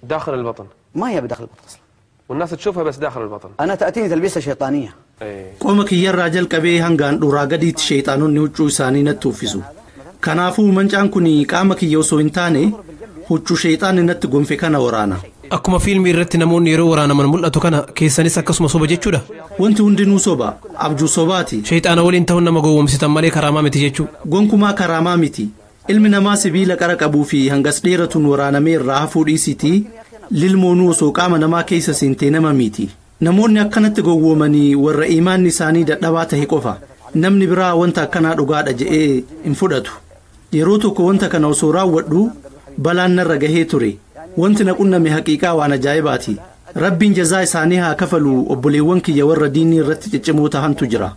داخل البطن. ما هي بداخل البطن اصلا. والناس تشوفها بس داخل البطن. انا تاتيني تلبيسه شيطانيه. ايه. Qoma kiyyarraa jalqabee hangaan dhuraa gadiitti sheexaanonni huccuu isaanii natti uffisu. Kanaafuu mancaan kun qaama kiyya osoo hin taane huccuu sheexaanni natti gonfe kana waraana. Akkuma fiilmii irratti namoonni yeroo waraanaman mul'atu kana keessanis akkasuma soba jechuudha. Wanti hundinuu soba, abjuu sobaati. Sheexaana waliin ta'uun nama gowwoomsitan malee karaamaa miti jechuu. Gonkumaa karaamaa miti. Ilmi namaa sibiila qara qabuu fi hangas dheeratuun waraanamee irraa hafuu dhiisitii lilmoonuu osoo qaama namaa keessa seentee nama miti. Namoonni akkanatti gowwoomanii warra imaanni isaanii dadhabaa tahe qofa. Namni biraa wanta akkanaa dhugaadha je'ee hin fudhatu. Yeroo tokko wanta kana osoo raawwadhu balaan narra gahee ture. Wanti na qunname haqiiqaa waan ajaa'ibaati. Rabbiin jazaa isaanii haa kafalu obboleewwan kiyya warra diinii irratti ciccimoo tahantu jira.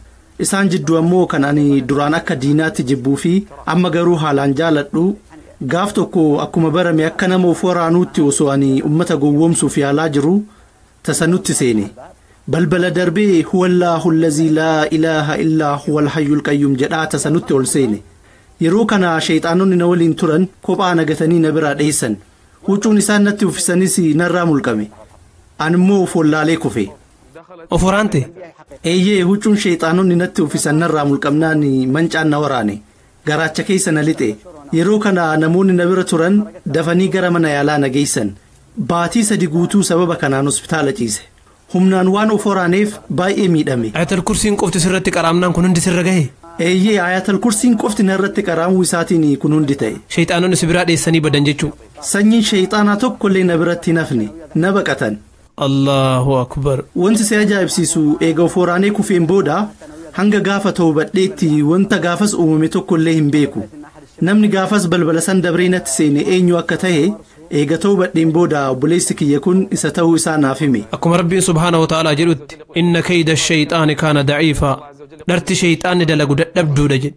Isaan jidduu ammoo kan ani duraan akka diinaatti jibbuu fi amma garuu haalaan jaaladhu gaaf tokko akkuma barame akka nama of waraanuutti osoo ani ummata gowwoomsuuf yaalaa jiru tasanutti seene. Balbala darbee huwallaahu allazii laa ilaaha illaa huwal hayyul qayyum jedhaa tasanutti ol seene. Yeroo kana sheexaanonni na waliin turan kophaa nagatanii na biraa dheessan. Huccuun isaan natti uffisanis narraa mulqame. Ani immoo of wallaalee kufe. Of waraante? Eeyyee, huccuun sheexaanonni natti uffisan narraa mulqamnaan mancaan na waraane. Garaacha keessa na lixe. Yeroo kana namoonni na bira turan dafanii gara mana yaalaa na geessan. Baatii 3 guutuu sababa kanaan hospitaala ciise. Humnaan waan of waraaneef baay'ee miidhame. Ayatal kursiin qofti sirratti qaraamnaan kun hundi sirra gahe? Eeyyee, ayatal kursiin qofti narratti qaraamuu isaatiin kun hundi ta'e. Sheexaanonni si biraa dheessanii badan jechuu. Sanyiin sheexaanaa tokkollee na biratti hin hafne, na baqatan. Allahu akbar. Wanti si ajaa'ibsiisu eega of waraanee kufeen booda hanga gaafa toobadheetti wanta gaafas uumame tokkollee hin beeku. Namni gaafas balbala san dabree natti seene eenyu akka ta'e eega toobadheen booda obboleessi kiyya kun isa ta'uu isaa naaf hime. Akkuma Rabbiin subhaanahu wa ta'aalaa jedhutti inna kayda shayxaani kaana daciifaa. Dharti shayxaanni dalagu dadhabduudha jedhe.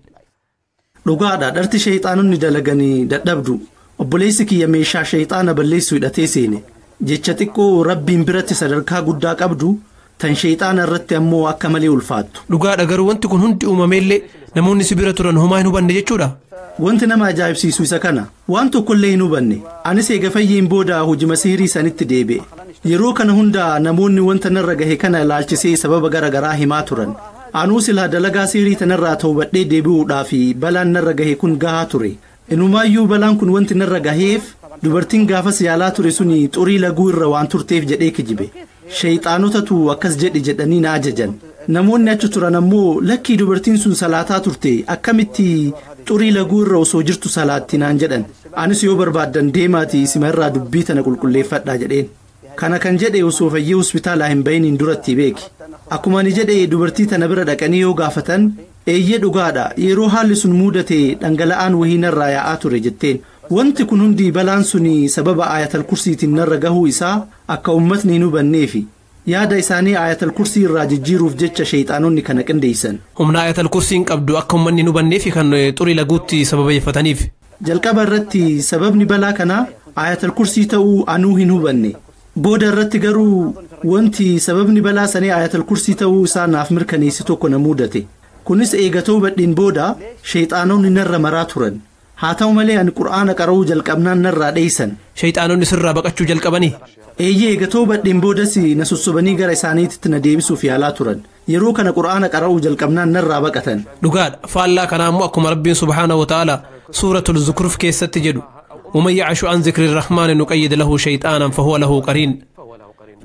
Dhugaadha, dharti shayxaanonni dalaganii dadhabdu. Obboleessi kiyya meeshaa shayxaana balleessu hidhatee seene. Jecha xiqqoo Rabbiin biratti sadarkaa guddaa qabdu tan shayxaana irratti ammoo akka malee ulfaattu. Dhugaadha, garuu wanti kun hundi uumameellee namoonni si bira turan homaa hin hubanne jechuudha. Wanti nama ajaa'ibsiisu isa kana. Waan tokkollee hin hubanne. Anis eega fayyeen booda hojii sihirii sanitti deebi'e. Yeroo kana hunda namoonni wanta narra gahe kana ilaalchisee sababa gara garaa himaa turan. Anuu silaa dalagaa sihirii tanarraa toobadhee deebi'uudhaaf balaan narra gahe kun gahaa ture. Inumaayyuu balaan kun wanti narra gaheef dubartiin gaafas yaalaa ture suni xurii laguu irra waan turteef jedhee kijibe. Sheexaanotatu akkas jedhi jedhanii na ajajan. Namoonni achi turan ammoo lakkii dubartiin sun salaataa turte akkamitti xurii laguu irra osoo jirtu salaatti naan jedhan. Anis yoo barbaaddan deemaatii isima irraa dubbii tana qulqulleeffadhaa jedheen. Kana kan jedhe osoo fayyee hospitaalaa hin bahiniin duratti beeki. Akkuma ani jedhe dubartii tana bira dhaqanii yoo gaafatan eeyyee dhugaadha yeroo haalli sun mudate dhangala'aan wahii narraa yaa'aa ture jetteen. Wanti kun hundi balaan suni sababa ayatal kursiitiin narra gahuu isaa akka uummatni hin hubanneefi. Yaada isaanii ayatal kursii irraa jijjiiruuf jecha sheexaanonni kana qindeessan. Humna ayatal kursiin qabdu akka uummanni hin hubanneefi kan xurii laguutti sababeeffataniif. Jalqaba irratti sababni balaa kanaa ayatal kursii ta'uu anuu hin hubanne. Booda irratti garuu wanti sababni balaa sanii ayatal kursii ta'uu isaa naaf mirkaneessi tokko na mudate. Kunis eega toobadheen booda sheexaanonni narra maraa turan. Haa ta'u malee ani qur'aana qara'uu jalqabnaan narraa dheessan. Sheexaanonni sirraa baqachuu jalqabanii? Eeyyee, eega toobadheen boodas na sossobanii gara isaaniitti na deebisuuf yaalaa turan. Yeroo kana qur'aana qara'uu jalqabnaan narraa baqatan. Dhugaadha. Faallaa kanaa immoo akkuma Rabbiin subhaanahu wa ta'aalaa suuratul Zukruf keessatti jedhu ومن يعش عن ذكر الرحمن نقيد له شيطانا فهو له قرين.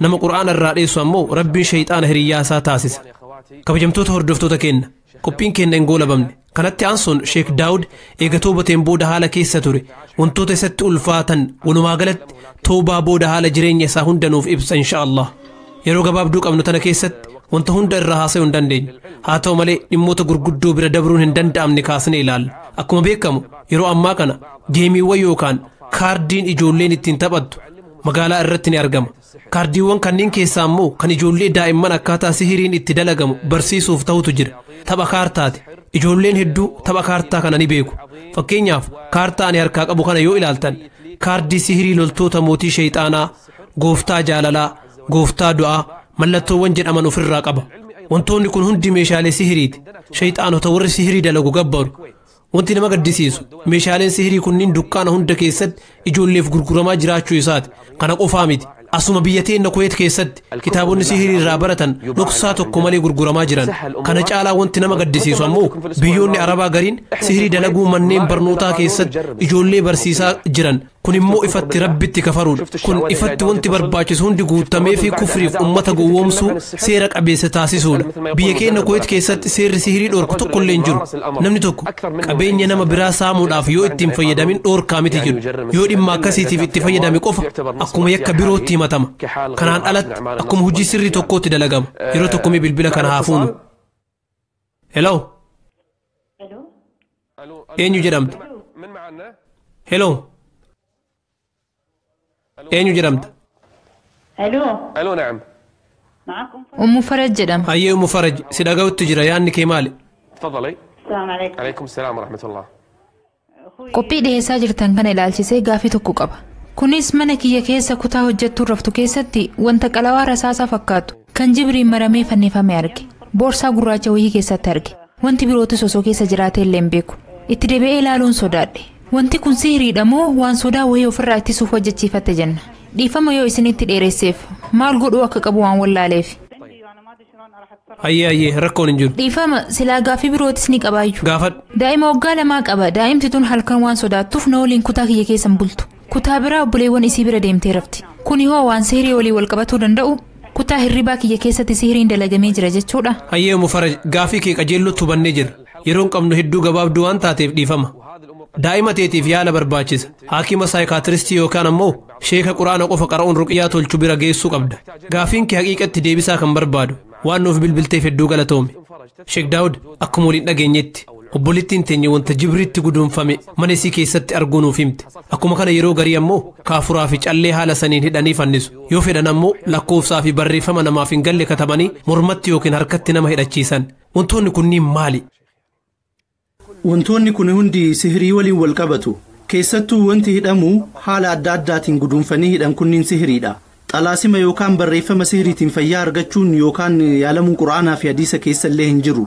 Nama qur'aana irraa dheessu ammoo Rabbiin shayxaana hiriyyaa isaa taasisa. Kabajamtoota hordoftoota keenya qophiin keenya hin goolabamne. Kanatti aansuun Sheek Daawud eega toobateen booda haala keessa ture wantoota isatti ulfaatan walumaa galatti toobaa booda haala jireenya isaa hunda nuuf ibsa insha Allah. Yeroo gabaabduu qabnu tana keessatti wanta hunda irraa haasa'uu hin dandeenyu. Haa ta'u malee dhimmoota gurguddoo bira dabruun hin danda'amne kaasnee ilaalla. Akkuma beekamu yeroo ammaa kana geemiiwwan yookaan kaardiin ijoolleen ittiin taphattu magaalaa irratti ni argama. Kaardiiwwan kanneen keessaa immoo kan ijoollee daa'imman akkaataa sihiriin itti dalagamu barsiisuuf ta'utu jira. Tapha kaartaati. Ijoolleen hedduu tapha kaartaa kana ni beeku. Fakkeenyaaf kaartaa ani harkaa qabu kana yoo ilaaltan kaardii sihirii loltoota mootii sheexaanaa, gooftaa jaalalaa, gooftaa du'aa mallattoowwan jedhaman ofirraa qaba. Wantoonni kun hundi meeshaalee sihiriiti. Sheexaanota warri sihirii dalagu gabbaru. Wanti nama gaddisiisu meeshaaleen sihirii kunniin dukkaana hunda keessatti ijoolleef gurguramaa jiraachuu isaati. Kana qofaa miti. Asuma biyya teenya Kuweet keessatti kitaabonni sihirii irraa baratan dhoksaa tokko malee gurguramaa jiran. Kana caalaa wanti nama gaddisiisu ammoo biyyoonni Arabaa gariin sihirii dalaguu manneen barnootaa keessatti ijoollee barsiisaa jiran. Kun immoo ifatti Rabbitti kafaruudha. Kun ifatti wanti barbaachisu hundi guutamee fi kufriif ummata gowwoomsuu seera qabeessa taasisuudha. Biyya keenya Kuweet keessatti seerri sihirii dhorku tokkollee hin jiru. Namni tokko qabeenya nama biraa saamuudhaaf yoo ittiin fayyadamin dhorkaa miti jiru. Yoo dhimma akkasiitiif itti fayyadame qofa akkuma yakka birootti himatama. Kanaan alatti akkuma hojii sirrii tokkootti dalagama. Yeroo tokko mee bilbila kana haa fuunu. Hello. Eenyu jedhamta? Hello. Eenyu jedhamta? الو نعم. Ummu Faraj jedhama. Hayyee Ummu Faraj, si dhaga'utti jira, yaadni kee maali? تفضلي. السلام عليكم. عليكم السلام ورحمة الله. Qophii dhiheessaa jirtan kana ilaalchisee gaafii tokko qaba. Kunis mana kiyya keessa kutaa hojjettuun raftu keessatti wanta qalawaa rasaasaa fakkaatu kan jibriin maramee fannifame arge. Boorsaa gurraacha wayii keessatti arge. Wanti birootis osoo keessa jiraatee illee hin beeku. Itti deebi'ee ilaaluun sodaadhe. Wanti kun sihiriidha moo waan sodaa wayii ofirraa ittisuuf hojjechiifatte jenna. Dhiifama yoo isinitti dheeresseef maal godhuu akka qabu waan wallaaleef. Hayyee hayyee, rakkoon hin jiru. Dhiifama silaa gaafii birootis ni qabaayyuu. Gaafadhu. Daa'ima waggaa 2 qaba. Daa'imti tun halkan waan sodaattuuf na waliin kutaa kiyya keessa hin bultu. Kutaa biraa obboleewwan isii bira deemtee rafti. Kuni hoo waan sihirii walii wal qabatuu danda'u? Kutaa hirribaa kiyya keessatti sihiriin dalagamee jira jechuudha. Hayyee Ummu Faraj, gaafii kee qajeellotti hubannee jirra. Yeroon qabnu hedduu gabaabduu waan taateef dhiifama. Daa'ima teetiif yaala barbaachisa. Haakima saayikaatiristii yookaan ammoo sheeka quraana qofa qara'uun ruqiyyaa tolchu bira geessuu qabda. Gaafiin kee haqiiqatti deebisaa kan barbaadu. Waan nuuf bilbilteef hedduu galatoome. Sheek Daawud, akkuma waliin dhageenyetti obboleettiin teenya wanta jibriitti guduunfame mana isii keessatti arguu nuuf himte. Akkuma kana yeroo garii ammoo kaafuraa fi callee haala saniin hidhanii fannisu. Yoo fedhan ammoo lakkoofsaa fi barreeffama namaaf hin galle katabanii mormatti yookiin harkatti nama hidhachiisan. Wantoonni kunniin maali? Wantoonni kun hundi sihirii waliin wal qabatu. Keessattuu wanti hidhamu haala adda addaatiin guduunfanii hidhan kunniin sihiriidha. Xalaasima yookaan barreeffama sihiriitiin fayyaa argachuun yookaan yaalamuun quraanaa fi hadiisa keessa illee hin jiru.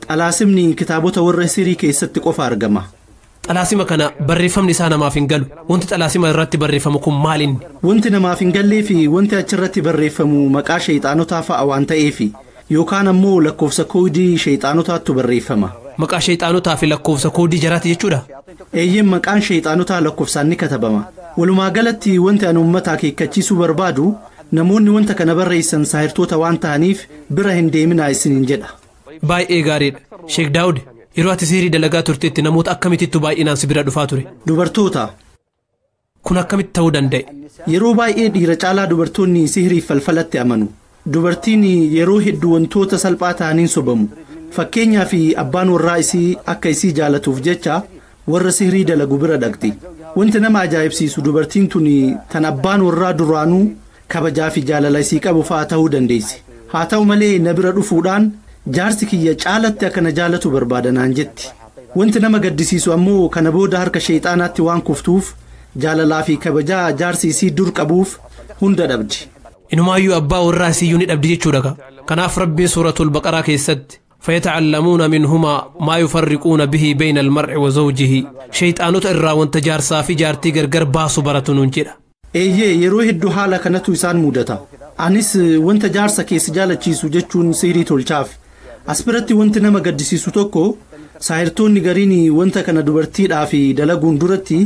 Xalaasimni kitaabota warra sihirii keessatti qofa argama. Xalaasima kana barreeffamni isaa namaaf hin galu. Wanti xalaasima irratti barreeffamu kun maal inni? Wanti namaaf hin gallee fi wanti achirratti barreeffamu maqaa sheexaanotaa fa'a waan ta'eefi yookaan ammoo lakkoofsa koodii sheexaanotaattu barreeffama. Maqaa sheexaanotaa fi lakkoofsa koodii jaraati jechuudha? Eeyyeen, maqaan sheexaanotaa lakkoofsaan ni katabama. Walumaa galatti wanti ani uummata akeekkachiisuu barbaadu namoonni wanta kana barreessan saahirtoota waan ta'aniif bira hin deeminaa isiniin jedha. Baay'ee gaariidha. Sheek Daawud, yeroo ati sihirii dalagaa turteetti namoota akkamitittu baay'inaan si bira dhufaa ture? Dubartoota. Kun akkamitti ta'uu danda'e? Yeroo baay'ee dhiira caalaa dubartoonni sihiriif falfalatti amanu. Dubartiin yeroo hedduu wantoota salphaa ta'aniin sobamu. Fakkeenyaa fi abbaan warraa isii akka isii jaalatuuf jecha warra sihirii dalagu bira dhaqxi. Wanti nama ajaa'ibsiisu dubartiin tun tan abbaan warraa duraanuu kabajaa fi jaalala isii qabu fa'aa ta'uu dandeessi. Haa ta'u malee na bira dhufuudhaan jaarsi kiyya caalatti akka na jaalatu barbaadanaan jetti. Wanti nama gaddisiisu ammoo kana booda harka sheexaanaatti waan kuftuuf jaalalaa fi kabajaa jaarsi isii dur qabuuf hunda dhabdi. Inumaayyuu abbaa warraa isiyyuu ni dhabdi jechuudha. Kanaaf Rabbiin suuratul Baqaraa keessatti فيتعلمون منهما ما يفرقون به بين المرء وزوجه شيطانota irraa wanta jaarsaa fi jaartii gargar baasu baratu nuun jedha. Eeyyee, yeroo hedduu haala kanatu isaan mudata. Anis wanta jaarsa keessa jaalachiisu jechuun sihirii tolchaaf. As biratti wanti nama gaddisiisu tokko saahirtoonni gariin wanta kana dubartiidhaa fi dalaguun duratti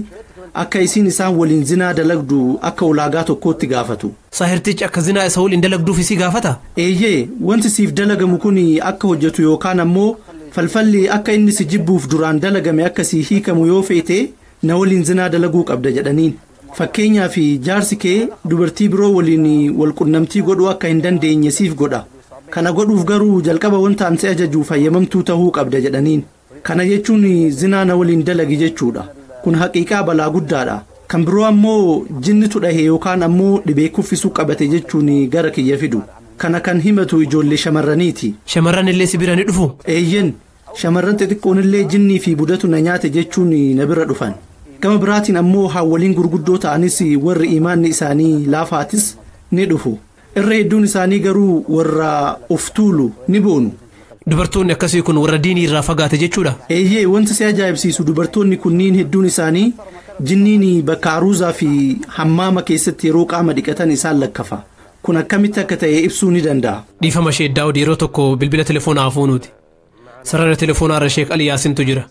akka isiin isaan waliin zinaa dalagdu akka ulaagaa tokkootti gaafatu. Saahirtichi akka zinaa isa waliin dalagduuf isii gaafata? Eeyyee, wanti siif dalagamu kun akka hojjetu yookaan ammoo falfalli akka inni si jibbuuf duraan dalagame akka si hiikamu yoo feete na waliin zinaa dalaguu qabda jedhaniin. Fakkeenyaaf jaarsi kee dubartii biroo waliin wal qunnamtii godhuu akka hin dandeenye siif godha. Kana godhuuf garuu jalqaba wanta ani si ajaju fayyamamtuu ta'uu qabda jedhaniin. Kana jechuun zinaa na waliin dalagi jechuudha. Kun haqiiqaa balaa guddaadha. Kan biroo ammoo jinnitu dhahe yookaan ammoo dhibee kuffisuu qabate jechuun gara kiyya fidu. Kana kan himatu ijoollee shamarraniiti. Shamarran illee si bira ni dhufu? Eeyyen, shamarran xixiqqoon illee jinnii fi budatu na nyaate jechuun na bira dhufan. Gama biraatiin ammoo haawwaliin gurguddoo ta'anis warri imaanni isaanii laafaatis ni dhufu. Irra hedduun isaanii garuu warra of tuulu ni boonu. Dubartoonni akkasii kun warra diinii irraa fagaate jechuudha. Eeyyee, wanti si ajaa'ibsiisu dubartoonni kunniin hedduun isaanii jinniin bakka aruuzaa fi hammaama keessatti yeroo qaama dhiqatan isaan lakkafa. Kun akkamitti akka ta'e ibsuu ni danda'a. Dhiifama Sheek Daawud yeroo tokko bilbila telefoonaa hafuunuuti. Sarara telefoonaa irra Sheek Ali Yaasintu jira.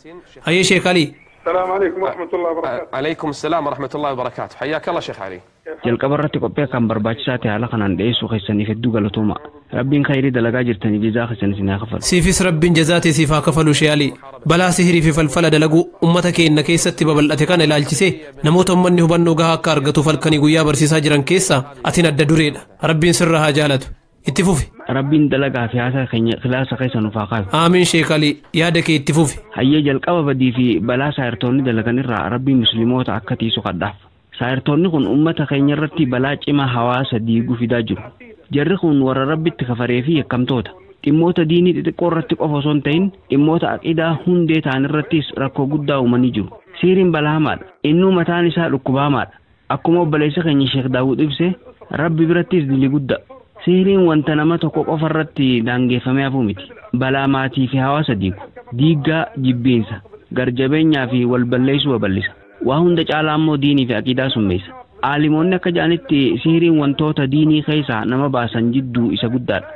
Hayyee Sheek Ali. السلام عليكم ورحمة الله وبركاته. عليكم السلام ورحمة الله وبركاته. حياك الله شيخ علي. Jalqaba irratti qophii kan barbaachisaa ta'e haala kanaan dhiyeessuu keessaniif hedduu galatooma. Rabbiin khayrii dalagaa jirtaniif jazaa keessan isin haa kafalu. Siifis Rabbiin jazaatee siif haa kafalu Sheek Ali. Balaa sihirii fi falfala dalaguu uummata keenya keessatti babal'ate kana ilaalchisee namoota uummanni hubannoo gahaa akka argatuuf halkanii guyyaa barsiisaa jiran keessaa atiin adda dureedha. Rabbiin sirra haa jaalatu. Itti fufi. Rabbiin dalagaa fi haasaa keenya kilaasa keessa nuuf haa kaasu. Aamiin Sheek Ali, yaada kee itti fufi. Hayyee jalqaba badii fi balaa saayirtoonni dalagan irraa Rabbiin musliimoota akka tiisu kadhaaf. Saayirtoonni kun uummata keenya irratti balaa cimaa hawaasa diiguu fidaa jiru. Jarri kun warra Rabbitti kafaree fi yakkamtoota. Dhimmoota diinii xixiqqoo irratti qofa osoo hin ta'in dhimmoota aqidaa hundee ta'an irrattis rakkoo guddaa uumanii jiru. Siiriin balaa hamaadha. Innuu mataan isaa dhukkuba hamaadha. Akkuma obboleessa keenya Sheek Daawud ibse Rabbi birattis dilii guddaa. Sihiriin wanta nama tokko qofa irratti daangeffamee hafuu miti. Balaa maatii fi hawaasa diigu. Diiggaa jibbiinsa, garjabeenyaa fi wal balleessuu babal'isa. Waa hunda caalaa immoo diinii fi aqidaa summeessa. Aalimoonni akka jedhanitti sihiriin wantoota diinii keessaa nama baasan jidduu isa guddaadha.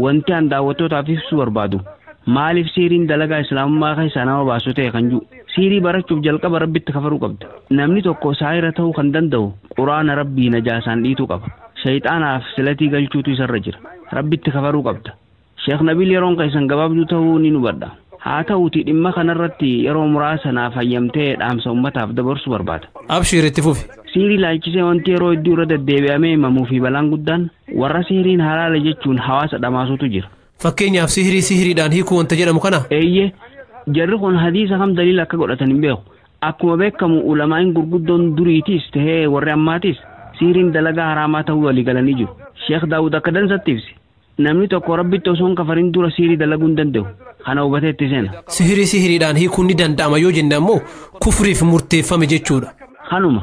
Wanti an daawwattootaaf ibsuu barbaadu maaliif sihiriin dalagaa islaamummaa keessaa nama baasu ta'e kan jiru. Sihirii barachuuf jalqaba Rabbitti kafaruu qabda. Namni tokko saayira ta'uu kan danda'u quraana Rabbii najaasaan dhiituu qaba. Shayxaanaaf silatii galchuutu isarra jira. Rabbitti kafaruu qabda. Sheekh Nabil yeroon keessan gabaabduu ta'uu ni hubadha. Haa ta'uuti dhimma kanarratti yeroo muraasa naaf hayyamtee dhaamsa uummataaf dabarsuu barbaada. Abshiir itti fufi. Sihirii ilaalchisee wanti yeroo hedduu irra deddeebi'amee himamuu fi balaan guddaan warra sihiriin halaala jechuun hawaasa dhamaasuutu jira. Fakkeenyaaf sihirii sihiriidhaan hiikuu wanta jedhamu kana. Eeyyee, jarri kun hadiisa kam daliila akka godhatan hin beeku. Akkuma beekamu ulamaa'in gurguddoon duriitiis tahee warri ammaatis sihiriin dalagaa haraamaa ta'uu walii galanii jiru. Sheekh Daawud akka dansatti ibse. Namni tokko Rabbitti osoo hin kafarin dura sihirii dalaguu hin danda'u. Kana hubatee itti seena. Sihirii sihiriidhaan hiikuun ni danda'ama yoo jenne ammoo kufriif murteeffame jechuudha. Kanuma.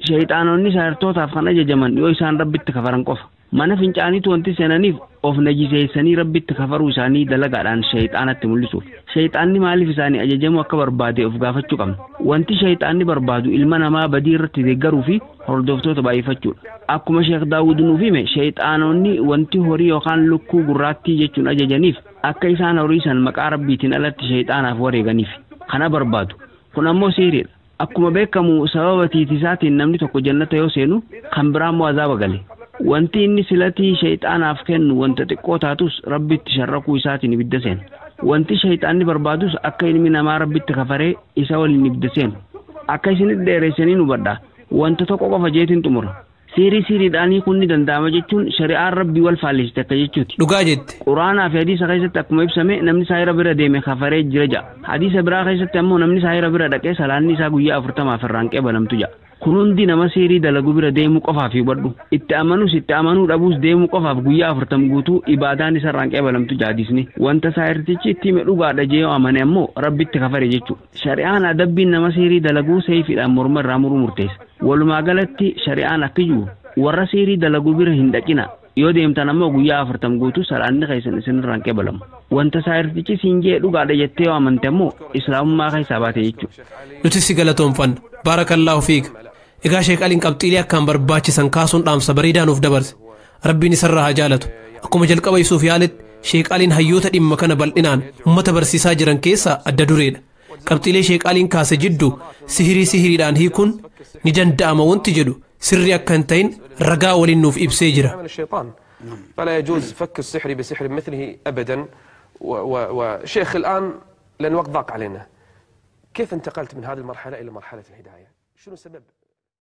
Shayxaanonni saayirtootaaf kan ajajaman yoo isaan Rabbitti kafaran qofa. Mana fincaaniitu wanti seenaniif of najiseessanii Rabbitti kafaruu isaanii dalagaadhaan shayxaanatti mul'isuuf. Shayxaanni maaliif isaanii ajajamuu akka barbaade of gaafachuu qabna. Wanti shayxaanni barbaadu ilma namaa badii irratti deeggaruu fi hordoftoota baay'ifachuudha. Akkuma Sheekh Daawud nuuf hime shayxaanonni wanti horii yookaan lukkuu gurraattii jechuun ajajaniif akka isaan horii san maqaa Rabbiitiin alatti shayxaanaaf wareeganiif. Kana barbaadu. Kun ammoo sihiriidha. Akkuma beekamu sababa tiitisaatiin namni tokko jannata yoo seenu kan biraa immoo azaaba gale. Wanti inni silatii shayxaanaaf kennu wanta xiqqoo taatus Rabbitti sharrakuu isaatiin ibidda seena. Wanti shayxaanni barbaadus akka ilmi namaa Rabbitti kafaree isa waliin ibidda seenu. Akka isinitti dheereessanii hubadha. Wanta tokko qofa jeetiin xumura. Sihirii sihiriidhaan hiikuun ni danda'ama jechuun shari'aan Rabbii wal faalliste akka jechuuti. Dhugaa jette. Quraanaa fi hadiisa keessatti akkuma ibsame namni saayira bira deeme kafaree jira ja'a. Hadiisa biraa keessatti ammoo namni saayira bira dhaqee salaanni isaa guyyaa 40 irraan qeebalamtu ja'a. Kun hundi nama sihirii dalagu bira deemuu qofaaf hubadhu. Itti amanus itti amanuu dhabuus deemuu qofaaf guyyaa 40 guutuu ibaadaan isarraan qeebalamtu ja'a hadiisni. Wanta saayirtichi itti hime dhugaadha jee yoo amane ammoo Rabbitti kafare jechuudha. Shari'aan adabbiin nama sihirii dalaguu seefiidhaan morma irraa muruu murteessa. Walumaa galatti shari'aan akka jiru warra sihirii dalaguu bira hin dhaqina. Yoo deemtan ammoo guyyaa 40 guutuu salaanni keessan isinirraan qeebalamu. Wanta saayirtichi siin jee dhugaadha jettee yoo amante ammoo islaamummaa keessaa baate jechuudha. Nuti si galatoonfanna. Baarakallaahu fiik. Egaa Sheek Aliin qabxiilee akkaan barbaachisan kaasuun dhaamsa bareedaa nuuf dabarse. Rabbiin isarraa haa jaalatu. Akkuma jalqaba ibsuuf yaaletti Sheek Aliin hayyoota dhimma kana bal'inaan uummata barsiisaa jiran keessaa adda dureedha. Qabxiilee Sheek Aliin kaase jidduu sihirii sihiriidhaan hiikuun ni danda'ama wanti jedhu sirri akka hin ta'in ragaa waliin nuuf ibsee jira. فلا يجوز فك السحر بسحر مثله أبدا. وشيخ الآن لأن الوقت ضاق علينا، كيف انتقلت من هذه المرحلة إلى مرحلة الهداية؟ شنو سبب؟